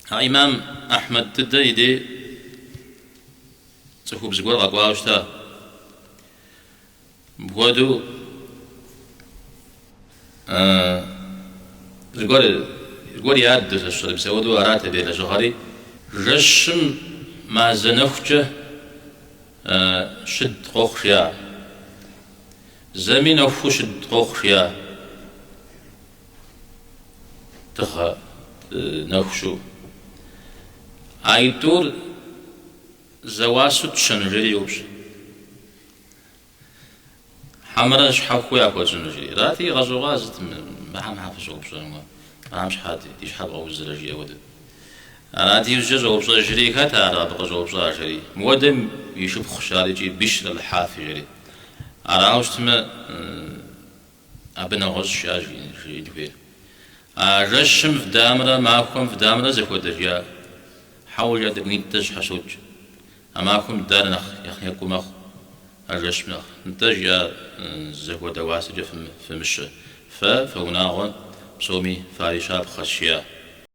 А имам Ахьмэд дыдэ и дей цӏыхубз гуэр къэкӏуауэ щыта. Мыпхуэдэу зыгуэр зыгуэр яду сэ сщӏэрэ, мис ауэдэу арат абы и лэжьыгъэри. Жэщым мазэ нэхукӏэ щыд къохъу жиӏа. Зэми нэхуу щыд къохъу жиӏа. Дыгъэ нэху щыӏэу. Аитӏур зэуасэу тщэну жери йоупщӏ. Хьэмэрэ щхьэхуэу яхуэтщӏыну жери. Арати, игъэщӏэгъуа сыт мыхьэм щхьэ фыщӏэупщӏэну? Мыхьэм щхьэ ди щхьэ бгъэузрэ жиӏэ хуэдэу. Арати, иужькӏэ щӏэупщӏэжри, хэт ар абы къыщӏэупщӏа жери. Мыуэдэм и шыпхъущ ар икӏи Бишр аль-Хафи жери. Арауэ щытмэ, Абы нэгъуэщӏ жиӏа жиӏэн хуейр. А жэщым вдамрэ махуэм вдамрэ зэхуэдэ жиӏа? Хьэуэ жиӏа тӏэкӏунитӏэ щхьэщокӏ. А махуэм ддар нэхъ екӏу мэхъу, а жэщым нэхъ. Нтӏэ жиӏа зэхуэдэ уасэкӏэ фымыщэ. Фэ, фэ унагъуэ псоми фарищапхъэщ жиӏа.